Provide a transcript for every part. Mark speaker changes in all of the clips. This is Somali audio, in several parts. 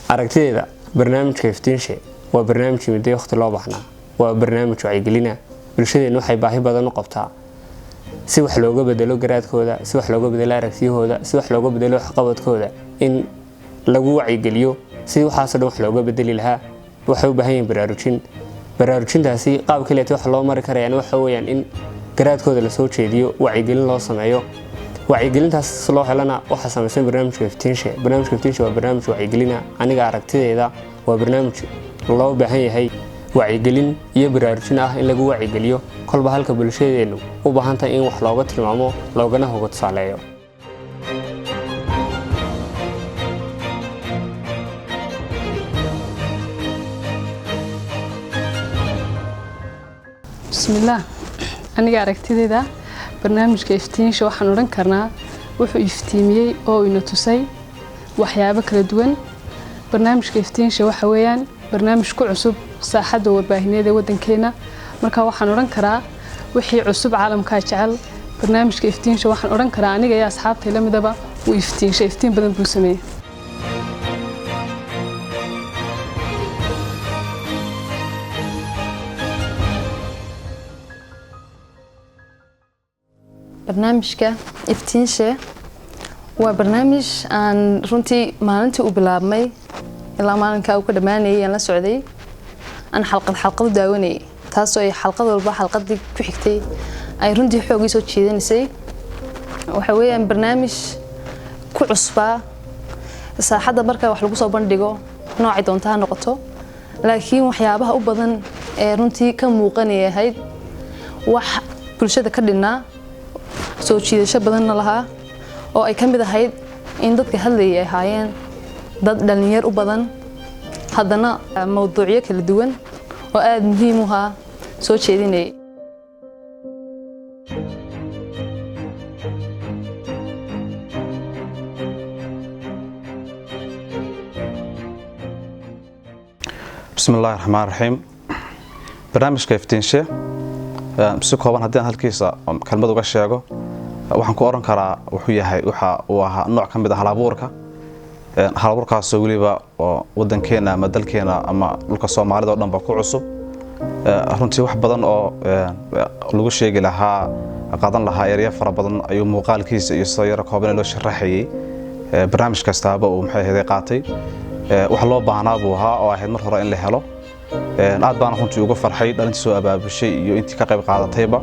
Speaker 1: Aragtideeda, barnaamijka Iftiinshe waa barnaamij yimidday waqti loo baahnaa, waa barnaamij wacyigelina. Bulshadeennu waxay baahi badan u qabtaa si wax looga bedelo garaadkooda, si wax looga bedelo aragtiyahooda, si wax looga bedelo waxqabadkooda, in lagu wacyigeliyo sidii waxaasoo dhan wax looga bedeli lahaa. Waxay u baahan yihiin baraarujin. Baraarujintaasi qaab kaleeta wax loo mari karayaan waxa weeyaan in garaadkooda lasoo jeediyo, wacyigelin loo sameeyo. Wacyigelintaas loo helana waxaa samaysan barnaamijka Iftiinshe. Barnaamijka Iftiinshe waa barnaamij wacyigelina. Aniga aragtideeda, waa barnaamij loo baahan yahay, wacyigelin iyo baraarujin ah in lagu wacyigeliyo kolba halka bulshadeennu u baahan tahay in wax looga tilmaamo, loogana hoga tusaaleeyo.
Speaker 2: Bismillaah, aniga aragtideyda, barnaamijka Iftiinsha waxaan odhan karnaa wuxuu iftiimiyey oo ina tusay waxyaabo kala duwan. Barnaamijka Iftiinsha waxa weeyaan barnaamij ku cusub saaxadda warbaahineed ee waddankeena. Marka waxaan odhan karaa wixii cusub caalamkaa jecel. Barnaamijka Iftiinsha waxaan odhan karaa aniga iyo asxaabtay la midaba wuu iftiinsha, iftiin badan buu sameeyey.
Speaker 3: Barnaamijka Iftiinshe waa barnaamij aan runtii maalintii u bilaabmay ilaa maalinkaa uu ka dhammaanayay aan la socday, aan xalqad xalqad u daawanayay, taasoo ay xalqad walba xalqadii ku xigtay ay runtii xoogii soo jiidanaysay. Waxa weeyaan barnaamij ku cusbaa saaxadda marka wax lagu soo bandhigo, noocay doonta ha noqoto, laakiin waxyaabaha u badan ee runtii ka muuqanaya ahayd wax bulshada ka dhinnaa, soo jiidasho badanna lahaa, oo ay ka mid ahayd in dadka hadlayay ay ahaayeen dad dhalinyar u badan, haddana mawduucyo kala duwan oo aada muhiim u ahaa soo jeedinayay.
Speaker 4: Bismi illahi raxmaan raxiim. Barnaamijka Iftiinshe si kooban haddii aan halkiisa kelmad uga sheego, waxaan ku oran karaa wuxuu yahay, waxa uu ahaa nooc ka mid ah halabuurka, halabuurkaasoo weliba oo wadankeena ama dalkeena ama dhulka Soomaalida oo dhanba ku cusub. Runtii wax badan oo lagu sheegi lahaa, qaadan lahaa erya fara badan ayuu muuqaalkiisa iyo sida yaro kooban loo sharaxayay barnaamij kastaaba uu maxay ahayd qaatay. Wax loo baahnaa buu ahaa oo ahayd mar hore in la helo. Aad baana runtii uga farxay dhalintii soo abaabushay iyo intii ka qayb qaadatayba.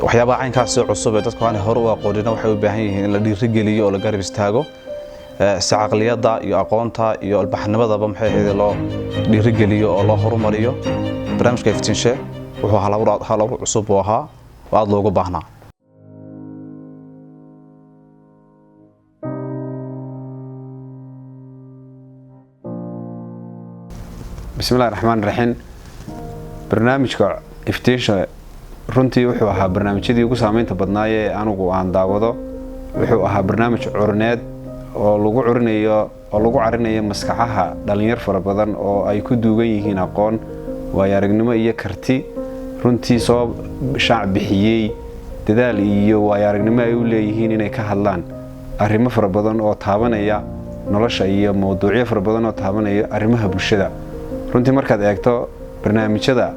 Speaker 4: Waxyaabaha caynkaasi cusub ee dadku aanay hore u aqoonina waxay u baahan yihiin in la dhiirigeliyo oo la garab istaago, si caqliyadda iyo aqoonta iyo albaxnimadaba maxay ahayd loo dhiirigeliyo oo loo horumariyo. Barnaamijka Iftiinshe wuxuu halabuur cusub uu ahaa oo aad loogu baahnaa.
Speaker 5: Bismillahi raxmaan raxiim. Barnaamijka Iftiinsha runtii wuxuu ahaa barnaamijyadii ugu saameynta badnaayee anigu aan daawado. Wuxuu ahaa barnaamij curineed oo lagu curinayo oo lagu carinayo maskaxaha dhalinyar fara badan oo ay ku duugan yihiin aqoon, waayo aragnimo iyo karti, runtii soo shaac bixiyey dadaal iyo waayo aragnimo ay u leeyihiin inay ka hadlaan arrimo fara badan oo taabanaya nolosha iyo mawduucyo fara badan oo taabanaya arrimaha bulshada. Runtii markaad eegto barnaamijyada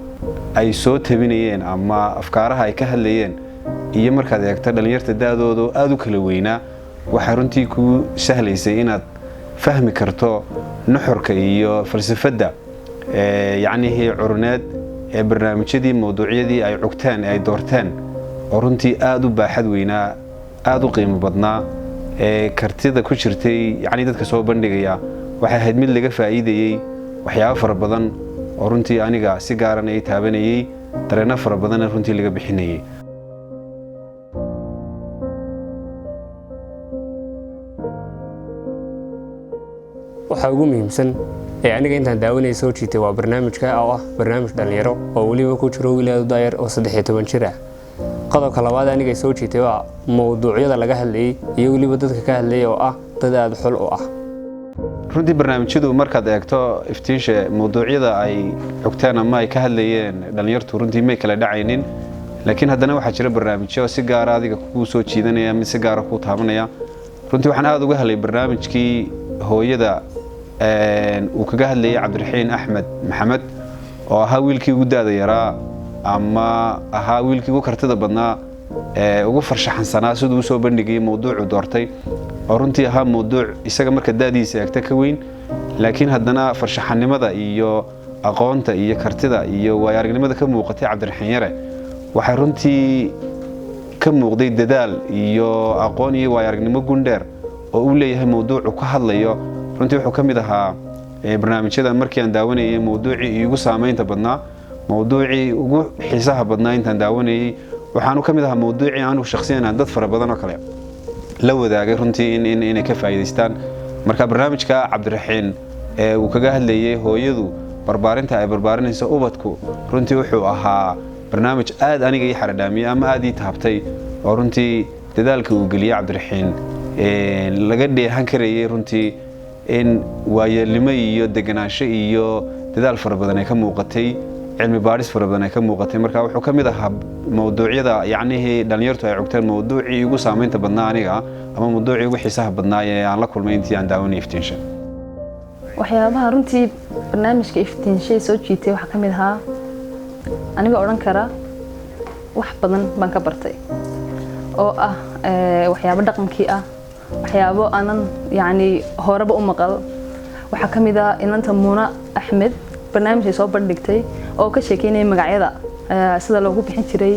Speaker 5: ay soo tabinayeen ama afkaaraha ay ka hadlayeen iyo markaad eegto dhalinyarta da-dooda aada u kala weynaa, waxaa runtii kuu sahlaysay inaad fahmi karto nuxurka iyo falsafadda yacnihii curuneed ee barnaamijyadii mawduucyadii ay cugteen ee ay doorteen, oo runtii aada u baaxad weynaa, aada u qiimo badnaa ee kartida ku jirtay. Yacnii dadka soo bandhigaya waxay ahayd mid laga faa'iidayey waxyaabo fara badan oo runtii aniga si gaaran ay taabanayey, dareenno fara badanna runtii laga bixinayay.
Speaker 1: Waxaa ugu muhiimsan ee aniga intaan daawanaya soo jiitay waa barnaamijka oo ah barnaamij dhallinyaro oo weliba ku jiro wiil aad u daayar oo 13 jir ah. Qodobka labaad aniga soo jiitay waa mowduucyada laga hadlayay iyo weliba dadka ka hadlayay oo ah dad aada xul u ah.
Speaker 5: Runtii barnaamijyadu markaad eegto Iftiinshe, mawduucyada ay xogteen ama ay ka hadlayeen dhalinyartu runtii may kala dhacaynin, laakiin haddana waxaa jira barnaamijyo si gaara adiga kuu soo jiidanaya, mid si gaara kuu taabanaya. Runtii waxaan aada uga helay barnaamijkii hooyada Uu kaga hadlayay Cabdiraxiin Axmed Maxamed, oo ahaa wiilkii ugu daada yaraa ama ahaa wiilkii ugu kartida badnaa ee ugu farshaxansanaa siduu usoo bandhigayay mawduucu doortay, oo runtii ahaa mawduuc isaga marka da'diisa eegta ka weyn, laakiin haddana farshaxanimada iyo aqoonta iyo kartida iyo waayo aragnimada ka muuqatay Cabdiraxiin Yare waxay runtii ka muuqday dadaal iyo aqoon iyo waayo aragnimo gundheer oo uu leeyahay mawduucu ka hadlayo. Runtii wuxuu ka mid ahaa barnaamijyada markii aan daawanayay mawduucii iigu saamaynta badnaa, mawduucii ugu xiisaha badnaa intaan daawanayay. Waxaanu ka mid ahaa mawduucii anigu shakhsiyan aan dad fara badan oo kale la wadaagay runtii inay ka faa'iidaystaan. Marka barnaamijka Cabdiraxiin ee uu kaga hadlayay hooyadu barbaarinta ay barbaarinayso ubadku runtii wuxuu ahaa barnaamij aad aniga ii xaradhaamiyey ama aad ii taabtay, oo runtii dadaalka uu geliyey Cabdiraxiin laga dheehan karayay runtii in waayeelnimo iyo deganaansho iyo dadaal fara badan ay ka muuqatay, cilmi baadhis fara badan ay ka muuqatay. Marka wuxuu ka mid ahaa mawduucyada yacnihii dhallinyartu ay cugteen mawduucii igu saamaynta badnaa aniga ama mawduucii ugu xiisaha badnaa ee aan la kulmay intii aan daawanay Iftiinsha.
Speaker 3: Waxyaabaha runtii barnaamijka Iftiinshay soo jiitay waxaa ka mid ahaa, aniga odhan kara wax badan baan ka bartay, oo ah waxyaabo dhaqankii ah, waxyaabo aanan yacni horeba u maqal. Waxaa ka mid ah inanta Muuna Axmed barnaamij ay soo bandhigtay oo ka sheekeynaya magacyada sida loogu bixin jiray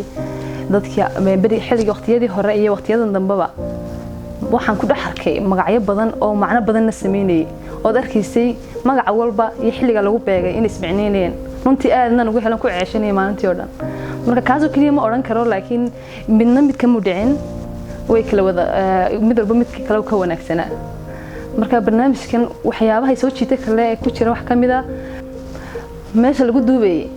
Speaker 3: dadkii beri xilligii waqtiyadii hore iyo waqtiyadan dambeba. Waxaan ku dhex arkay magacyo badan oo macno badanna sameynayay, ood arkaysay magaca walba iyo xilliga lagu beegay inay ismicnaynayeen. Runtii aadna ugu helan ku ceeshanaya maalintii oo dhan. Marka kaasoo keliya ma odhan karo, laakiin midna mid kama dhicin, way kala wada mid walba midka kale ka wanaagsanaa. Marka barnaamijkan waxyaabahay soo jiitay kale ee ku jira wax ka mid ah meesha lagu duubayay.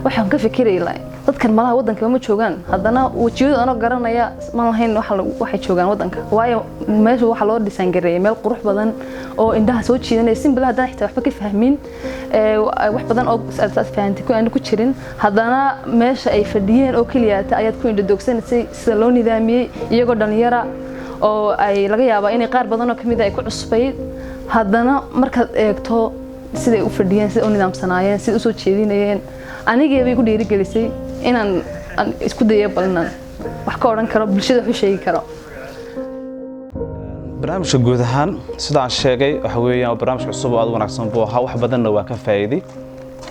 Speaker 3: Waxaan ka fikirayay dadkan malaha waddanka ma joogaan, haddana wejiyadu anoo garanaya ma lahayn waxay joogaan waddanka, waayo meesha waxaa loo dhisaan gareeyay meel qurux badan oo indhaha soo jiidanaya simbila. Haddana xitaa waxba ka fahmin, wax badan oo aad fahantay ku aanu ku jirin, haddana meesha ay fadhiyeen oo keliyaata ayaad ku indhadoogsanaysay sida loo nidaamiyey, iyagoo dhalinyara oo ay laga yaabaa inay qaar badan oo kamid ah ay ku cusbayd, haddana markaad eegto siday u fadhiyeen, siday u nidaamsanaayeen, siday usoo jeedinayeen, anigii bay ku dhiirigelisay inaan isku dayo bal inaan wax ka odhan karo bulshada, wax u sheegi karo.
Speaker 4: Barnaamijka guud ahaan, sida aan sheegay, waxa weeyaan waa barnaamij cusub oo aad u wanaagsan buu ahaa, wax badanna waan ka faa'iiday.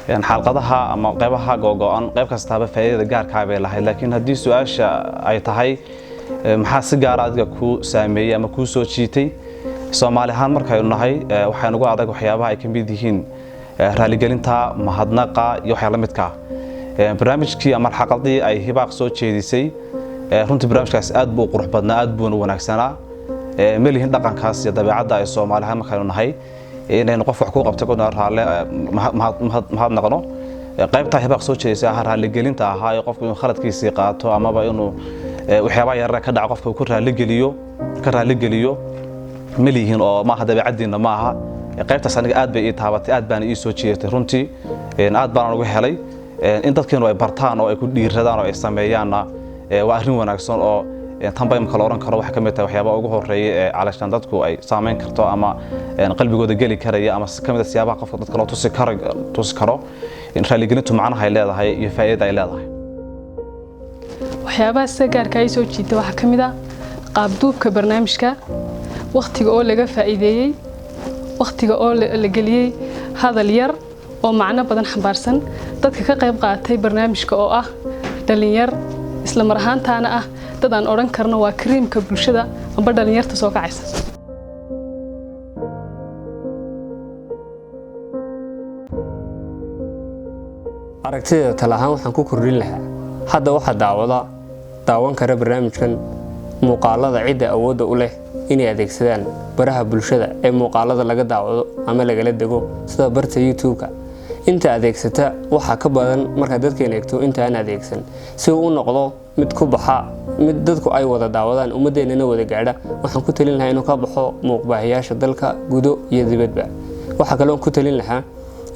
Speaker 4: Xalqadaha ama qeybaha googo'an qayb kastaaba faa'iidada gaarkaa bay lahayd, laakiin haddii su-aasha ay tahay maxaa si gaara adiga kuu saameeyey ama kuu soo jiitay, Soomaali ahaan markaynu nahay waxaa nagu adag waxyaabaha ay ka mid yihiin raaligelinta, mahadnaqa iyo waxyaa la midka ah. Barnaamijkii ama xalqadii ay Hibaaq soo jeedisay, runtii barnaamijkaas aad buu u qurux badnaa, aad buuna u wanaagsanaa. Ma lihin dhaqankaas iyo dabeecadda ay Soomaali ahaan markaynu nahay inaynu qof wax ku qabtay kuna raalle mahadnaqno. Qaybtaa Hibaaq soo jeedisay ahaa raaligelinta ahaa ee qofku inuu khaladkiisii qaato amaba inuu waxyaabaha yaryar ka dhaca qofka uu ku raaligeliyo ka raaligeliyo, ma lihin oo maaha dabeecaddiina maaha. Qaybtaas aniga aad bay ii taabatay, aad baana ii soo jiidatay runtii, aad baana ugu helay. In dadkeenu ay bartaan oo ay ku dhiiradaan oo ay sameeyaanna waa arrin wanaagsan, oo tan ba imika la odhan karo waxay ka mid tahay waxyaabaha ugu horreeya ee calashaan dadku ay saameyn karto ama qalbigooda geli karaya ama si ka mid a siyaabaha qofka dadka loo tusi karo in raaligelintu macnaha ay leedahay iyo faa'iidada ay leedahay.
Speaker 2: Waxyaabaha sida gaarka ay soo jiita waxaa ka mid ah qaabduubka barnaamijka, wakhtiga oo laga faa'iideeyey, wakhtiga oo la geliyey hadal yar oo macno badan xambaarsan, dadka ka qayb qaatay barnaamijka oo ah dhalinyar, isla mar ahaantaana ah dad aan odhan karno waa kariimka bulshada amba dhalinyarta soo kacaysa.
Speaker 1: Aragtideeda tala ahaan waxaan ku kordhin lahaa, hadda waxaa daawada daawan kara barnaamijkan muuqaalada cidda awoodda u leh inay adeegsadaan baraha bulshada ee muuqaalada laga daawado ama lagala dego, sida barta YouTube-ka. Inta adeegsata waxaa ka badan markaad dadkeena eegto inta aan adeegsan. Si uu u noqdo mid ku baxa, mid dadku ay wada daawadaan, ummadeennana wada gaadha, waxaan ku talin lahaa inuu ka baxo muuqbaahiyaasha dalka gudo iyo dibadba. Waxaa kaloo ku talin lahaa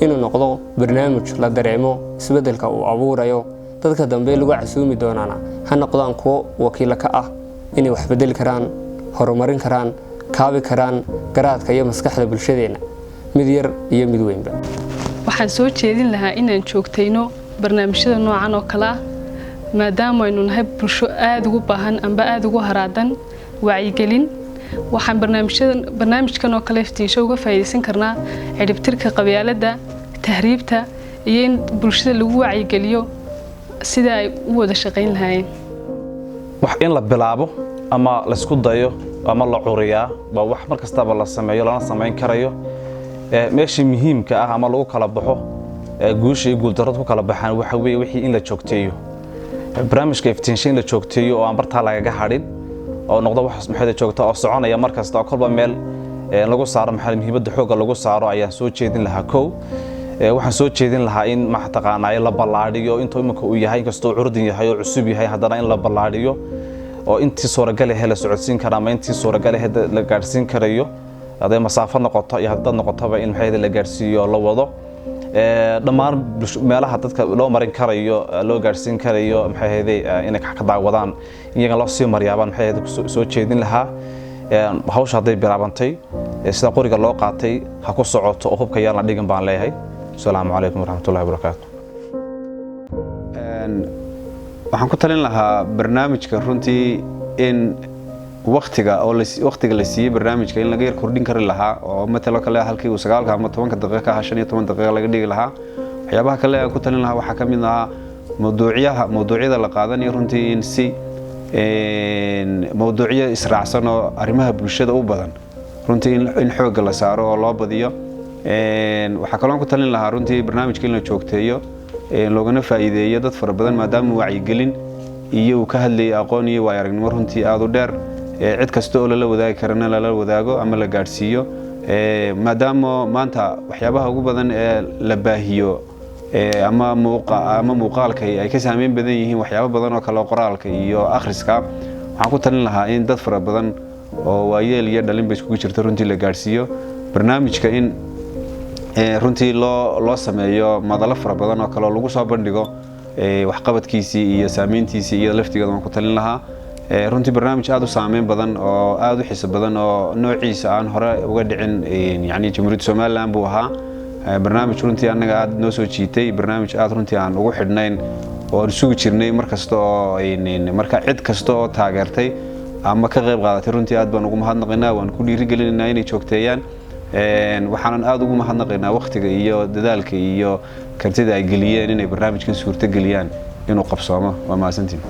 Speaker 1: inuu noqdo barnaamij la dareemo isbeddelka uu abuurayo. Dadka dambe lagu casuumi doonaana ha noqdaan kuwo wakiilo ka ah inay wax bedeli karaan, horumarin karaan, kaabi karaan garaadka iyo maskaxda bulshadeenna. mid yar iyo mid weynba.
Speaker 2: Waxaan soo jeedin lahaa inaan joogtayno barnaamijyada noocan oo kale ah, maadaama aynu nahay bulsho aada ugu baahan amba aada ugu haraadan wacyigelin. Waxaan barnaamijyadan, barnaamijkan oo kale Iftiinsho, uga faa'iidaysan karnaa cidhibtirka qabyaaladda, tahriibta iyo in bulshada lagu wacyigeliyo sida ay u wada shaqayn lahaayeen.
Speaker 4: Wax in la bilaabo ama laysku dayo ama la curiyaa waa wax mar kastaba la sameeyo lana samayn karayo. Meeshii muhiimka ah ama lagu kala baxo, guusha iyo guuldarradu ku kala baxaan, waxa weeye wixii in la joogteeyo. Barnaamijka Iftiinsha in la joogteeyo oo aan bartaa lagaga hadhin oo noqdo wax maxay joogta oo soconaya mar kasta oo kolba meel lagu saaro, maxay muhiimadda xoogga lagu saaro ayaan soo jeedin lahaa. Kow, waxaan soo jeedin lahaa in ma taqaanaa la ballaadhiyo intuu iminka uu yahay. Inkastoo curdin yahay oo cusub yahay, haddana in la ballaadhiyo oo intii suuragal ahe la socodsiin kara ama intii suuragal ahe la gaadhsiin karayo, hadday masaafo noqoto iyo haddad noqotoba, in maxay la gaadhsiiyo oo la wado dhammaan meelaha dadka loo marin karayo, loo gaadhsiin karayo, maxay ahayday inay ka daawadaan, iyaga loo sii maryaabaan maxay ahayday soo jeedin lahaa. Hawsha hadday bilaabantay, sida qoriga loo qaatay ha ku socoto oo hubka yaan la dhigin baan leeyahay. Asalaamu calaykum waraxmatullahi wabarakaatu.
Speaker 5: Waxaan ku talin lahaa barnaamijka runtii in waktiga oo waktiga la siiyey barnaamijka in laga yar kordhin kari lahaa, oo matalo kale halkii uu 9-ka ama 10-ka daqiiqo ka ahaa 15 daqiiqo laga dhigi lahaa. Waxyaabaha kale aan ku talin lahaa waxaa ka mid ahaa mawduucyaha, mawduucyada la qaadanayo runtii in si mawduucyo israacsan oo arrimaha bulshada u badan runtii in xoogga la saaro oo loo badiyo. Waxaa kaloo ku talin lahaa runtii barnaamijka in la joogteeyo, loogana faa'iideeyo dad fara badan, maadaama wacyigelin iyo uu ka hadlayay aqoon iyo waayo aragnimo runtii aada u dheer, cid kasta oo lala wadaagi karana lala wadaago ama la gaadhsiiyo, maadaama maanta waxyaabaha ugu badan ee la baahiyo ama muuqa ama muuqaalka ay ka saameyn badan yihiin waxyaabo badan oo kale oo qoraalka iyo akhriska. Waxaan ku talin lahaa in dad fara badan oo waayeel iyo dhalinba iskugu jirto runtii la gaadhsiiyo barnaamijka, in runtii loo sameeyo madalo fara badan oo kale oo lagu soo bandhigo waxqabadkiisii iyo saameyntiisii iyo laftigeeda waan ku talin lahaa. Runtii barnaamij aada u saameyn badan oo aada u xiiso badan oo noociisa aan hore uga dhicin yani Jamhuuriyadda Somaliland buu ahaa. Barnaamij runtii annaga aada noo soo jiitay, barnaamij aada runtii aan ugu xidhnayn oo aan sugi jirnay mar kasta oo marka cid kasta oo taageertay ama ka qayb qaadatay runtii aad baan ugu mahadnaqaynaa, waan ku dhiirigelinaynaa inay joogteeyaan. Waxaanan aada ugu mahadnaqaynaa waktiga iyo dadaalka iyo kartida ay geliyeen inay barnaamijkan suurto geliyaan inuu qabsoomo. Waa mahadsantiin.